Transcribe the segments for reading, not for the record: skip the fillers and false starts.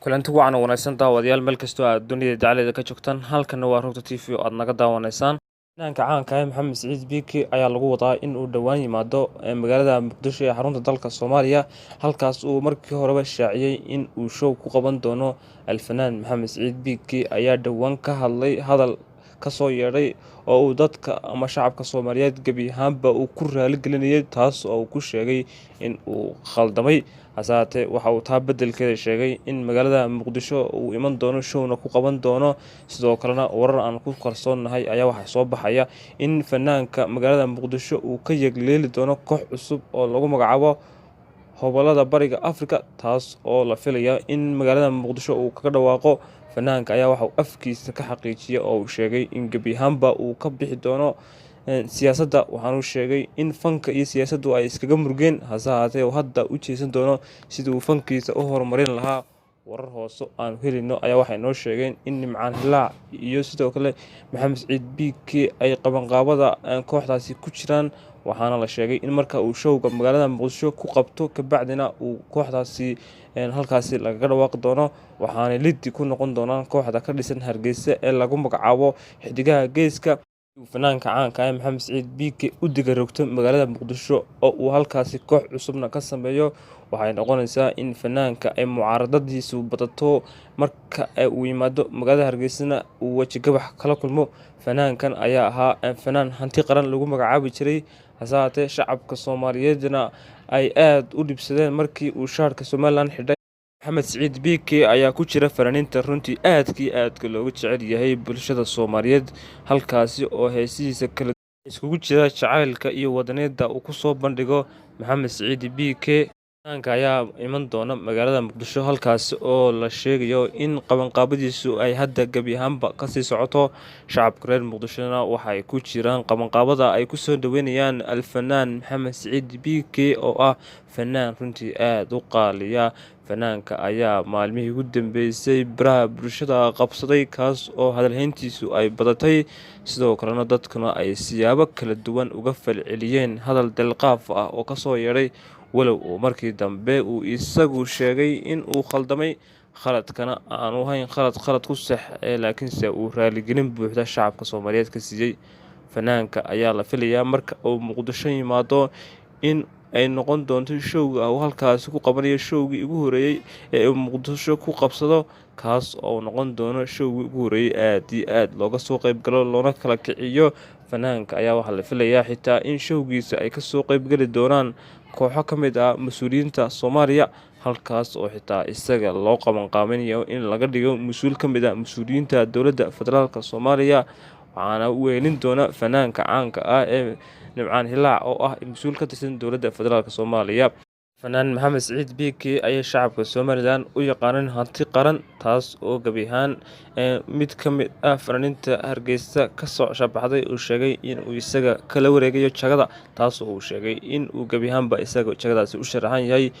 Kulanti wacan oo wanaagsan, daawadayaal, meel kastoo aad dunida dacaladeeda ka joogtaan. Halkana waa Rugta TV oo aad naga daawanaysaan. Fanaanka caanka ah Maxamed Siciid Biike ayaa lagu wadaa in uu dhowaan yimaado magaalada Muqdisho ee xarunta dalka Soomaaliya, halkaas uu markii horeba shaaciyey in uu show ku qaban doono. Alfanaan Maxamed Siciid Biike ayaa dhowaan ka hadlay hadal kasoo yeedhay oo uu dadka ama shacabka Soomaaliyeed gebi ahaanba uu ku raaligelinayay, taas oo uu ku sheegay in uu khaldamay. Hase haatee, waxa uu taa beddelkeeda sheegay in magaalada Muqdisho uu iman doono, showna ku qaban doono. Sidoo kalena, warar aan ku kalsoonnahay ayaa waxaa soo baxaya in fanaanka magaalada Muqdisho uu ka yegleeli doono koox cusub oo lagu magacaabo Hobolada Bariga Afrika, taas oo la filaya in magaalada Muqdisho uu kaga dhawaaqo. Fanaanka ayaa waxa uu afkiisa ka xaqiijiyay oo uu sheegay in gebi ahaanba uu ka bixi doono siyaasadda. Waxaanuu sheegay in fanka iyo siyaasaddu ay iskaga murgeen, hase haatee uu hadda u jeesan doono sidii uu fankiisa u horumarin lahaa. Warar hoose aanu helino ayaa waxay noo sheegeen in Nimcaan Hilaac iyo sidoo kale Maxamed Siciid Biike ay qabanqaabada kooxdaasi ku jiraan, waxaana la sheegay in marka uu showga magaalada Muqdisho ku qabto kabacdina uu kooxdaasi halkaasi lagaga dhawaaqi doono, waxaanay liddi ku noqon doonaan kooxda ka dhisan Hargeysa ee lagu magacaabo Xidigaha Geeska. Fanaanka caanka ah Maxamed Siciid Biike u diga rogto magaalada Muqdisho oo uu halkaasi koox cusubna ka sameeyo, waxay noqonaysaa in fanaanka ay mucaaradadiisu badato, marka uu yimaado magaalada Hargeysana uu wejigabax kala kulmo. Fanaankan ayaa ahaa fanaan hanti qaran lagu magacaabi jiray, hase haatee shacabka Soomaaliyeedna ay aad u dhibsadeen markii uu shaarka Somalilan xidhay. Maxamed Siciid Biike ayaa ku jira fanaaniinta runtii aadka iyo aadka looga jecel yahay bulshada Soomaaliyeed, halkaasi oo heesihiisa kala iskugu jira jacaylka iyo wadaneeda uu kusoo bandhigo. Maxamed Siciid Biike, fanaanka ayaa iman doona magaalada Muqdisho, halkaasi oo la sheegayo in qabanqaabadiisu ay hadda gebi ahaanba kasii socoto. Shacabka reer Muqdishona waxay ku jiraan qabanqaabada ay kusoo dhaweynayaan alfanaan Maxamed Siciid Biike oo ah fanaan runtii aada u qaaliya. Fanaanka ayaa maalmihii ugu dambeysay baraha bulshada qabsaday, kaas oo hadalhayntiisu ay badatay, sidoo kalena dadkuna ay siyaabo kala duwan uga falceliyeen hadal delqaaf ah oo kasoo yeedhay, walow uu markii dambe uu isagu sheegay in uu khaldamay, khaladkana aanu hayn khalad khalad ku sax ee, laakiinse uu raaligelin buuxda shacabka Soomaaliyeed ka siiyey. Fanaanka ayaa la filayaa marka uu Muqdisho yimaado in ay noqon doonto showga uu halkaasi ku qabanayo showgii ugu horeeyey ee uu Muqdisho ku qabsado, kaas oo noqon doono showgii ugu horeeyey aad iyo aad looga soo qeybgalo loona kala kiciyo. Fanaanka ayaa waxaa la filayaa xitaa in showgiisa ay kasoo qeybgeli doonaan kooxo ka mid ah mas-uuliyiinta Soomaaliya, halkaas oo xitaa isaga loo qabanqaabinayo in laga dhigo mas-uul ka mid ah mas-uuliyiinta dowladda federaalka Soomaaliya. Waxaana u weelin doona fanaanka caanka ah ee Nimcaan Hilaac oo ah mas-uul ka tirsan dowladda federaalk Soomaaliya. Fanaan Maxamed Siciid Biike ayay shacabka Somalilan u yaqaaneen hanti qaran, taas oo gebi ahaan mid ka mid ah fanaaniinta Hargeysa kasoo shabaxday uu sheegay in uu isaga kala wareegayo jagada, taas oo uu sheegay in uu gebi ahaanba isaga jagadaasi u sharaxan yahay.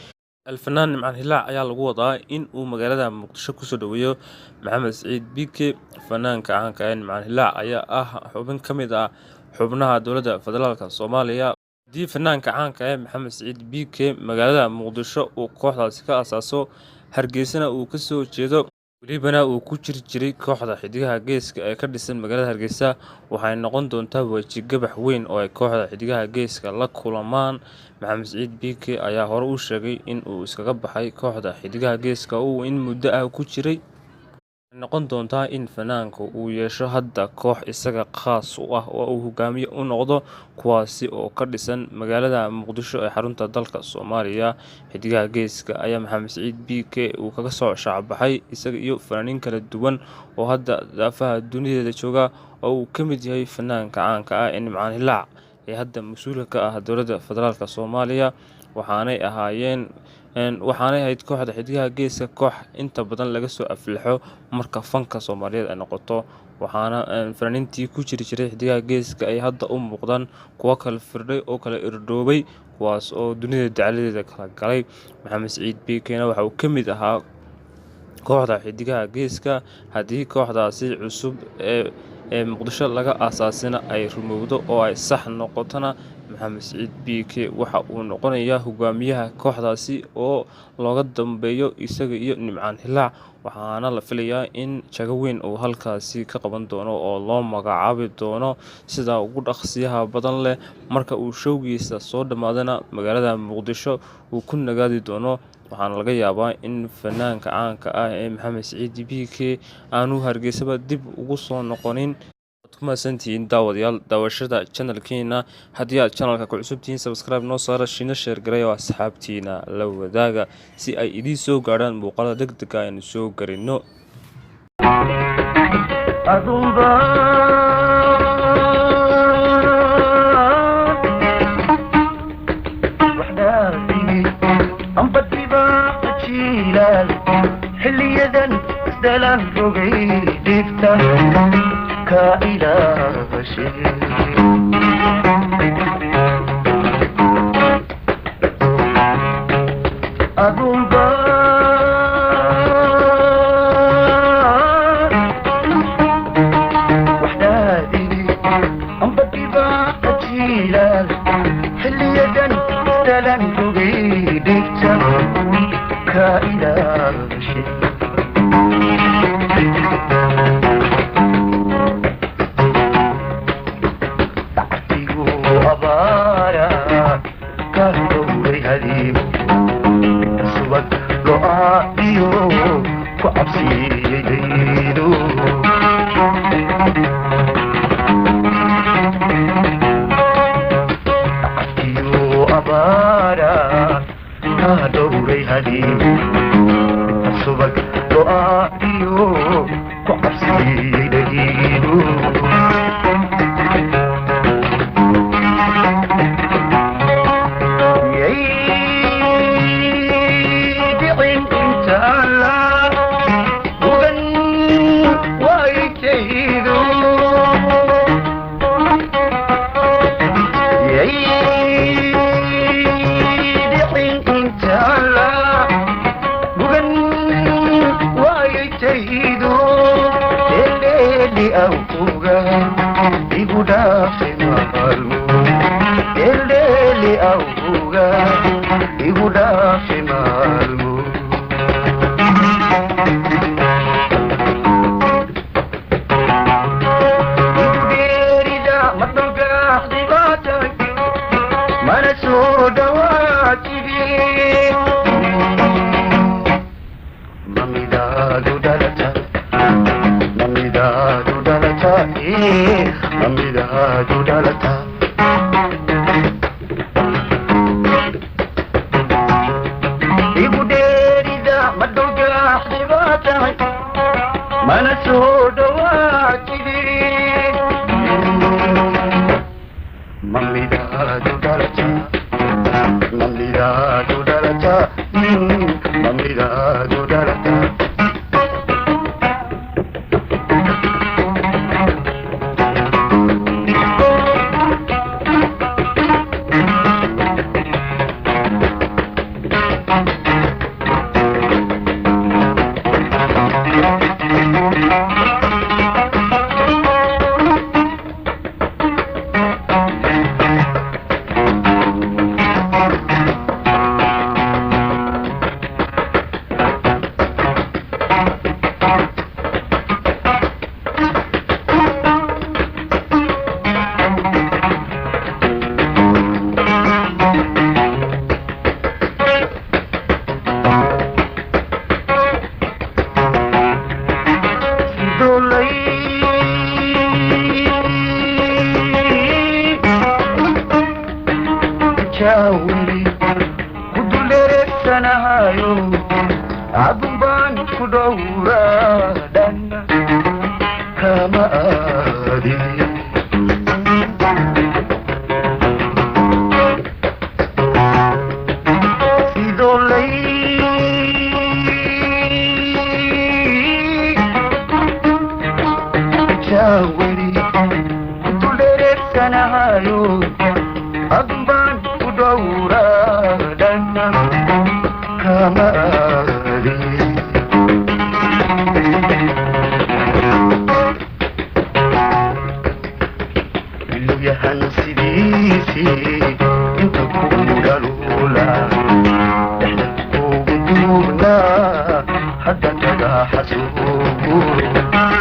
Alfanaan Nimcaan Hilaac ayaa lagu wadaa in uu magaalada Muqdisho kusoo dhaweeyo Maxamed Siciid Biike. Fanaanka caanka ah Nimcaan Hilaac ayaa ah xubin ka mid ah xubnaha dowladda federaalk Soomaaliya. Haddii fanaanka caanka ah Maxamed Siciid Biike magaalada Muqdisho uu kooxdaasi ka asaaso, Hargeysana uu kasoo jeedo, welibana uu ku jiri jiray kooxda Xidigaha Geeska ee ka dhisan magaalada Hargeysa, waxay noqon doontaa wejigabax weyn oo ay kooxda Xidigaha Geeska la kulamaan. Maxamed Siciid Biike ayaa hore u sheegay in uu iskaga baxay kooxda Xidigaha Geeska oo in muddo ah ku jiray. Waxay noqon doontaa in fanaanku uu yeesho hadda koox isaga khaas u ah oo uu hogaamiye u noqdo, kuwaasi oo ka dhisan magaalada Muqdisho ee xarunta dalka Soomaaliya. Xidigaha Geeska ayaa Maxamed Siciid Biike uu kaga soo shaacbaxay isaga iyo fanaaniin kala duwan oo hadda daafaha dunideeda jooga, oo uu ka mid yahay fanaanka caanka ah ee Nimcaan Hilaac ee hadda mas-uulka ka ah dowladda federaalk Soomaaliya. Waxaanay ahaayeen waxaanay ahayd kooxda Xidigaha Geeska koox inta badan laga soo aflaxo marka fanka Soomaaliyeed ay noqoto, waxaana fanaaniintii ku jiri jiray Xidigaha Geeska ay hadda u muuqdaan kuwo kala firdhay oo kala irdhoobay, kuwaas oo dunida dacaladeeda kala galay. Maxamed Siciid Biikena waxa uu ka mid ahaa kooxda Xidigaha Geeska. Haddii kooxdaasi cusub ee Muqdisho laga aasaasina ay rumowdo oo ay sax noqotona, Maxamed Siciid BK waxa uu noqonayaa hogaamiyaha kooxdaasi oo looga dambeeyo isaga iyo Nimcaan Hilaac, waxaana la filayaa in jago weyn uu halkaasi ka qaban doono oo loo magacaabi doono sida ugu dhaqsiyaha badan leh. Marka uu showgiisa soo dhammaadana magaalada Muqdisho uu ku nagaadi doono, waxaana laga yaabaa in fanaanka caanka ah ee Maxamed Siciid BK aanu Hargeysaba dib ugu soo noqonin. Waad ku mahadsantihiin daawadayaal daawashada channelkeena. Haddii aad channelka ku cusub tihiin, subscribe noo saara, shiina share gareeya oo asxaabtiina la wadaaga si ay idiin soo gaadhaan muuqaalada degdega aynu soo garino. Adunba waxdhaafigi amba dibaaqa jiilaal xilliyadan isdalaan rogay dhibta ka ilaashay. Adunba waxdhaafigi amba dibaaqa jiilaal xilliyadan isdalaan rogay dhibta ka ilaashay. Dactigu abaara ka dhowray hadiib subag go'aa iyo ku cabsiiyey daydo. Dactigu abaara ka dhowray hadiib subag go'aa iyo ku cabsiiyey daydo. Yay dhicin inta la ogan waaytaydo, yay dhicin inta la ogan waaytaydo, dheeldheeli awga igu dhaafi maalmo, dheeldheeli awga igu dhaafi maalmo. Igu dheerida madhulgaaxdibaatay mana soo dhawaatidi, mamidaadu dhalata, mamidaadu dhalata, mamidaadu dhalata. Igu dheerida madhulgaaxdibaatay mana soo dhawaatidi, mamidaadu dhalata, mamidaadu dhalata, mamidaadu dhalata. Sidolay jawri ku duleersanahayo adun baan ku dhowra dhanna kama aadin. Sidolay jawri ku duleersanahayo adun baan ku dhowra dhanna kama aadin. Wada xasuus.